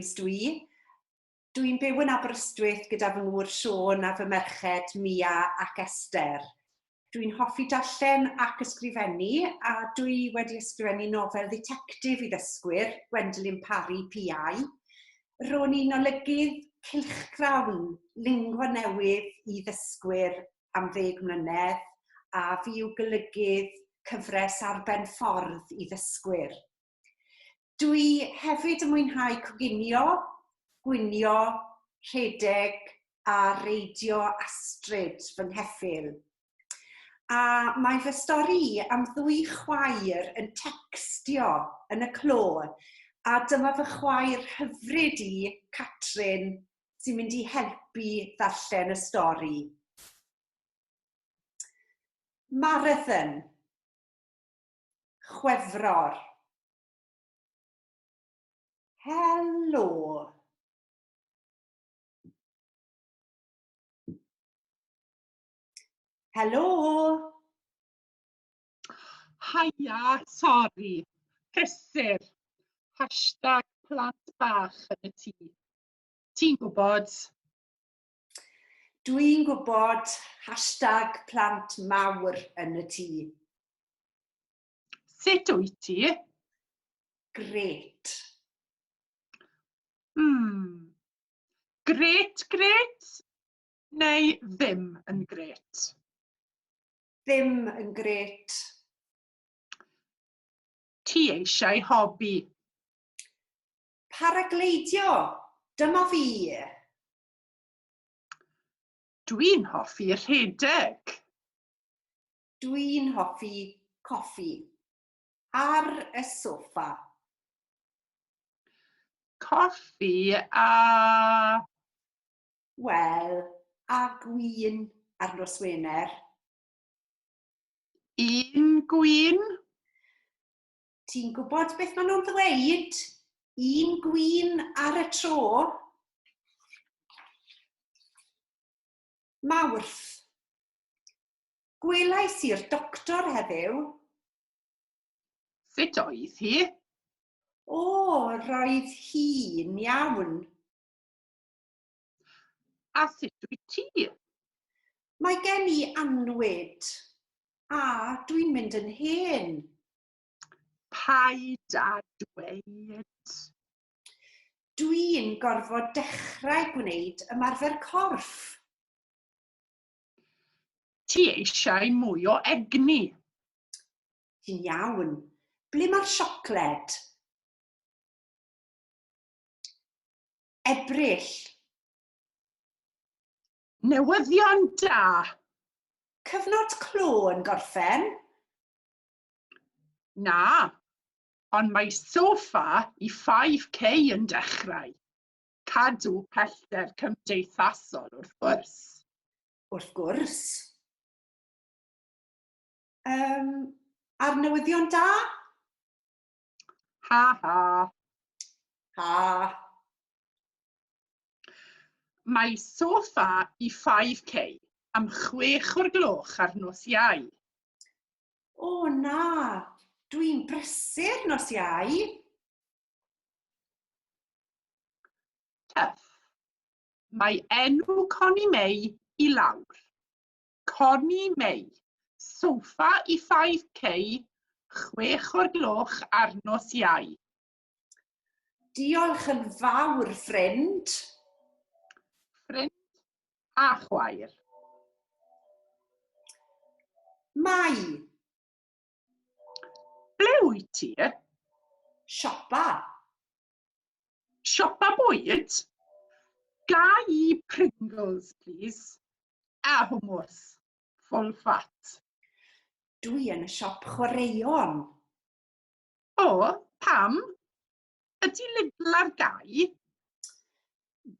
Williams dwi. Dwi'n byw yn Aberystwyth gyda fy ngŵr Siôn a fy merched Mia ac Esther. Dwi'n hoffi darllen ac ysgrifennu a dwi wedi ysgrifennu nofel dditectif i ddysgwyr, Gwendoline Parry PI. Ro'n i'n olygydd cylchgrawn Lingua Newydd i ddysgwyr am ddeg mlynedd a fi yw golygydd cyfres Ar Ben Ffordd i ddysgwyr. Dwi hefyd yn mwynhau coginio, gwinio, rhedeg a reidio Astrid, fy ngheffyl. A mae fy stori i am ddwy chwaer yn tecstio yn y clo, a dyma fy chwaer hyfryd i, Catrin, sy'n mynd i helpu ddarllen y stori. Marathon. Chwefror. Helo. Helo. Haia, sori. Prysur. Hashtag plant bach yn y tŷ. Ti'n gwybod? Dwi'n gwybod hashtag plant mawr yn y tŷ. Sut wyt ti? Grêt. Hmm. Grêt, grêt? Neu ddim yn grêt? Ddim yn grêt. Ti eisiau hobi? Paragleidio! Dyma fi! Dwi'n hoffi rhedeg. Dwi'n hoffi coffi. Ar y soffa. Coffi a... Wel, a gwin ar nos Wener. Un gwin? Ti'n gwybod beth maen nhw'n ddweud? Un gwin ar y tro. Mawrth. Gwelais i'r doctor heddiw. Sut oedd hi? O, roedd hi'n iawn. A sut wyt ti? Mae gen i annwyd. A dwi'n mynd yn hen. Paid â dweud. Dwi'n gorfod dechrau gwneud ymarfer corff. Ti eisiau mwy o egni. Ti'n iawn. Ble mae'r siocled? Ebrill. Newyddion da! Cyfnod clo yn gorffen? Na, ond mae soffa i 5K yn dechrau. Cadw pellter cymdeithasol, wrth gwrs. Wrth gwrs. Um, a'r newyddion da? Ha ha. Ha. Mae soffa i 5K am chwech o'r gloch ar nos Iau. O na, dwi'n brysur nos Iau. Tough. Mae enw Connie May i lawr. Connie May, soffa i 5K, chwech o'r gloch ar nos Iau. Diolch yn fawr, ffrind. Ffrind a chwaer. Mai. Ble wyt ti? Siopa. Siopa bwyd? Ga i Pringles, please? A hummus. Full fat. Dwi yn y siop chwaraeon. O, pam? Ydy Lidl ar gau?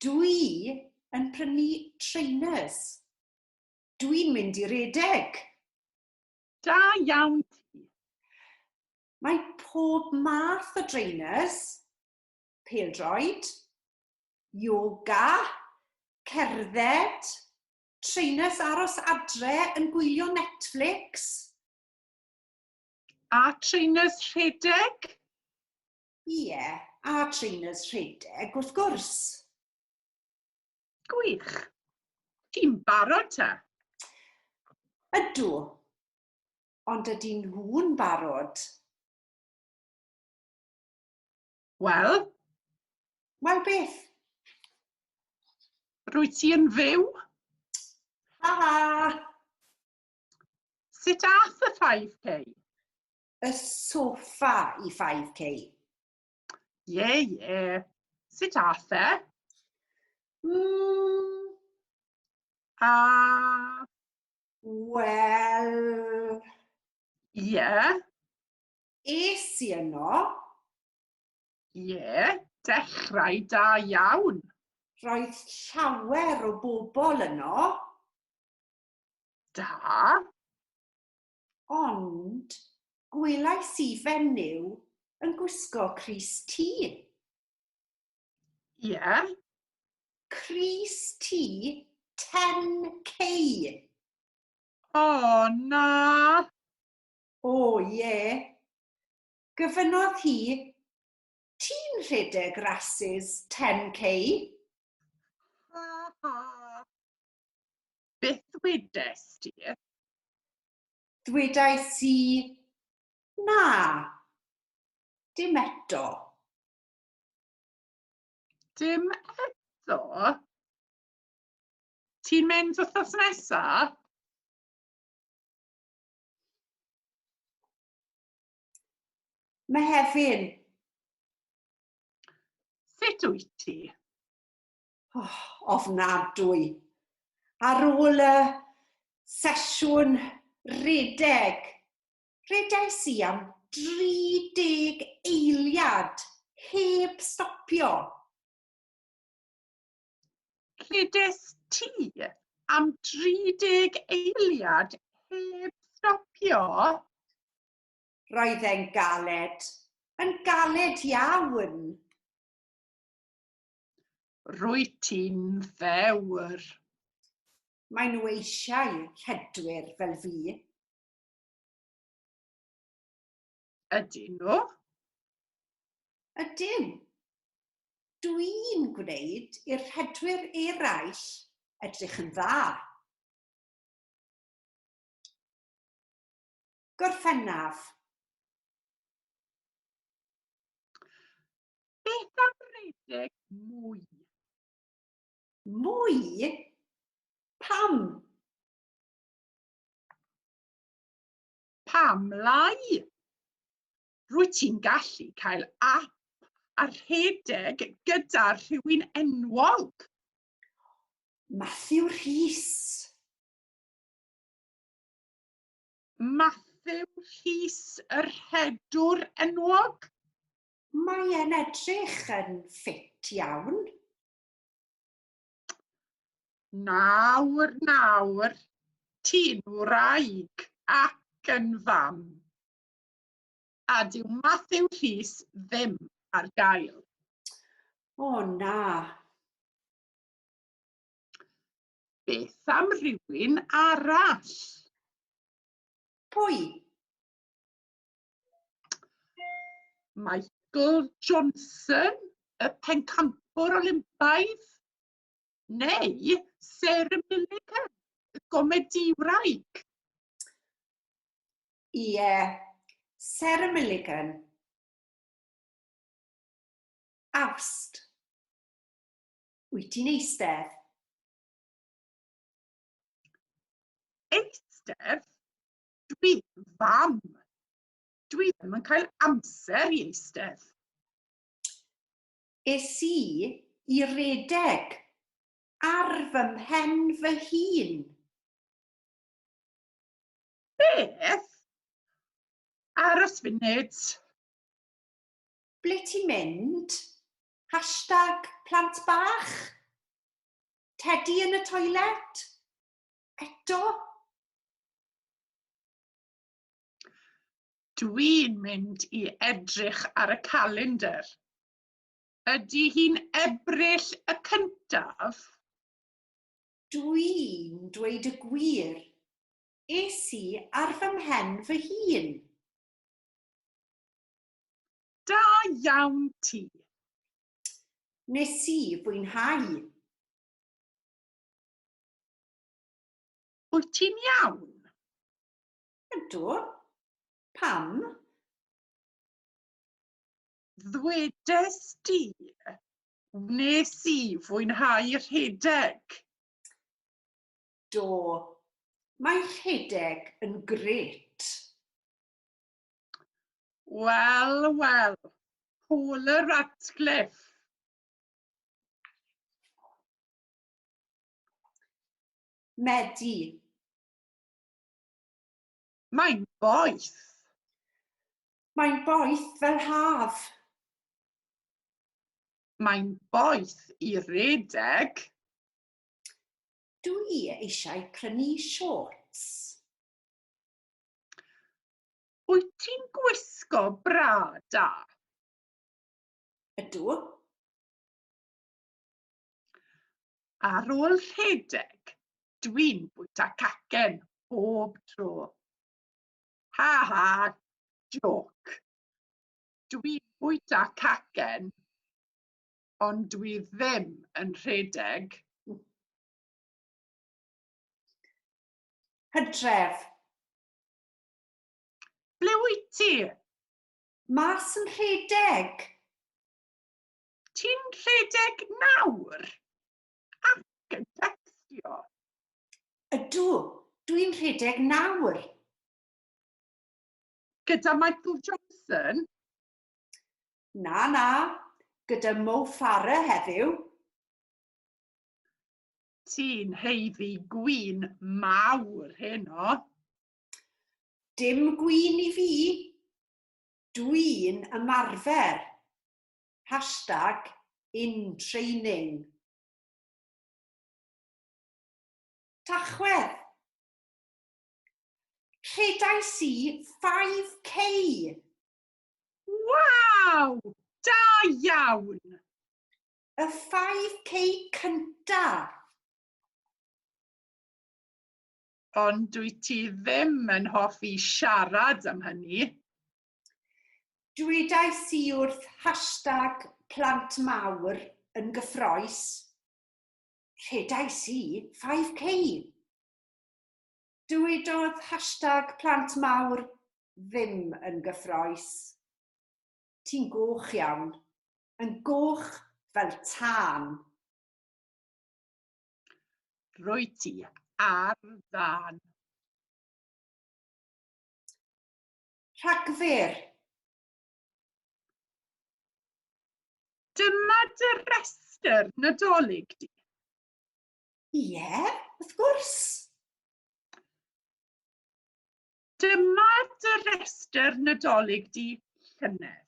Dwi yn prynu trainers. Dwi'n mynd i redeg. Da iawn ti. Mae pob math o drainers, pêl-droed, yoga, cerdded, trainers aros adre yn gwylio Netflix. A trainers rhedeg? Ie, A trainers rhedeg, wrth gwrs. Gwych. Ti'n barod te? Ydw. Ond ydy nhw'n barod? Wel? Wel beth? Rwyt ti yn fyw? Ha ha! Sut ath y 5K? Y soffa i 5K. Ie, ie. Sut ath e? A... Wel... Ie. Es i yno. Ie, dechrau da iawn. Roedd llawer o bobl yno. Da. Ond gwelais i fenyw yn gwisgo crys T. Ie. Crys T 10K. O, na. O, ie. Gofynnodd hi, ti'n rhedeg rasys 10K? Ha, ha. Beth ddwedes ti? Ddwedais i, na, dim eto. Dim eto? Ti'n mynd wythnos nesa? Mehefin. Sut wyt ti? Oh, ofnadwy. Ar ôl y sesiwn redeg, redais i am 30 eiliad heb stopio. Rhedes ti am 30 eiliad heb stopio? Roedd e'n galed, yn galed iawn. Rwyt ti'n ddewr. Maen nhw eisiau rhedwyr fel fi. Ydyn nhw? Ydyn. Dwi'n gwneud i'r rhedwyr eraill edrych yn dda. Gorffennaf. Beth am redeg mwy? Mwy? Pam? Pam lai? Rwyt ti'n gallu cael ap a rhedeg gyda rhywun enwog. Matthew Rhys. Matthew Rhys, y rhedwr enwog? Mae e'n edrych yn ffit iawn. Nawr, nawr, ti'n wraig ac yn fam. A dyw Matthew Rhys ddim ar gael. O na. Beth am rywun arall? Pwy? Michael Johnson, y pencampwr Olympaidd? Neu Sarah Millican, y gomediwraig? Ie, Sarah Millican. Awst. Wyt ti'n eistedd? Eistedd? Dwi'n fam. Dwi ddim yn cael amser i eistedd. Es i i redeg ar fy mhen fy hun. Beth? Aros funud. Ble ti'n mynd? Hashtag plant bach? Teddy yn y toilet? Eto? Dwi'n mynd i edrych ar y calendr. Ydy hi'n Ebrill y cyntaf? Dwi'n dweud y gwir. Es i ar fy mhen fy hun. Da iawn ti. Nes i fwynhau. Wyt ti'n iawn? Ydw. Pam? Ddwedes di, wnes i fwynhau rhedeg. Do. Mae rhedeg yn grêt. Wel, wel, Paula Ratcliffe. Medi. Mae'n boeth. Mae'n boeth fel haf. Mae'n boeth i redeg. Dw i eisiau prynu shorts. Wyt ti'n gwisgo bra da? Ydw. Ar ôl rhedeg, dwi'n bwyta cacen bob tro. Ha ha, jôc. Dwi'n bwyta cacen, ond dwi ddim yn rhedeg. Hydref. Ble wyt ti? Mas yn rhedeg. Ti'n rhedeg nawr? Ac yn tecstio? Ydw, dwi'n rhedeg nawr. Gyda Michael Johnson? Na, na, gyda Mo Farah heddiw. Ti'n haeddu gwin mawr heno. Dim gwin i fi. Dwi'n ymarfer. Hashtag in training. Tachwedd. Rhedais i 5K. Waw! Da iawn! Y 5K cynta. Ond dwyt ti ddim yn hoffi siarad am hynny. Dwedais i wrth hashtag plant mawr yn gyffrous, rhedais i 5K. Dywedodd hashtag plant mawr ddim yn gyffrous. Ti'n goch iawn. Yn goch fel tân. Rwyt ti ar dân. Rhagfyr. Dyma dy restr Nadolig di. Ie, wrth gwrs. Dyma dy restr Nadolig di llynedd.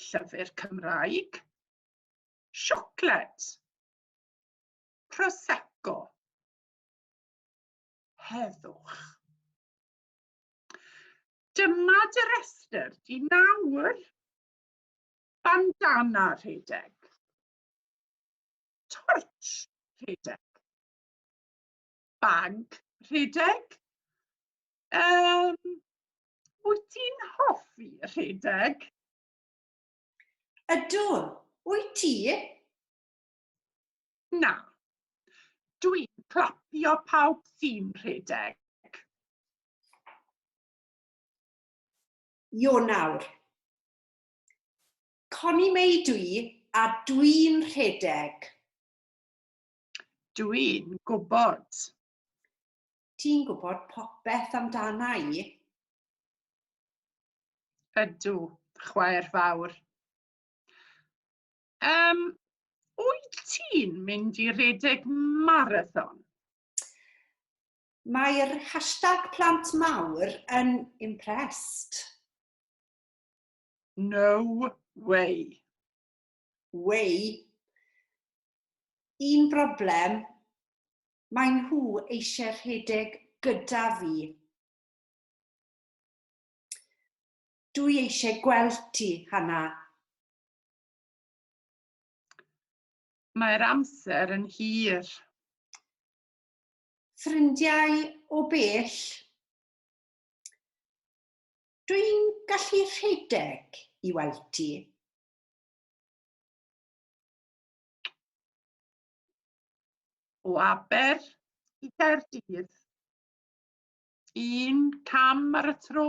Llyfr Cymraeg. Siocled. Prosecco. Heddwch. Dyma dy restr di nawr. Bandana rhedeg. Torch rhedeg. Bag rhedeg. Um, wyt ti'n hoffi rhedeg? Ydw, wyt ti? Na. Dwi'n clapio pawb sy'n rhedeg. Ionawr. Connie May dwi a dwi'n rhedeg. Dwi'n gwybod. Ti'n gwybod popeth amdana i. Ydw, chwaer fawr. Um, wyt ti'n mynd i redeg marathon? Mae'r hashtag plant mawr yn impressed. No way. Way. Un broblem, mae nhw eisiau rhedeg gyda fi. Dwi eisiau gweld ti, Hannah. Mae'r amser yn hir. Ffrindiau o bell. Dwi'n gallu rhedeg i weld ti. O Aber i Gaerdydd. Un cam ar y tro.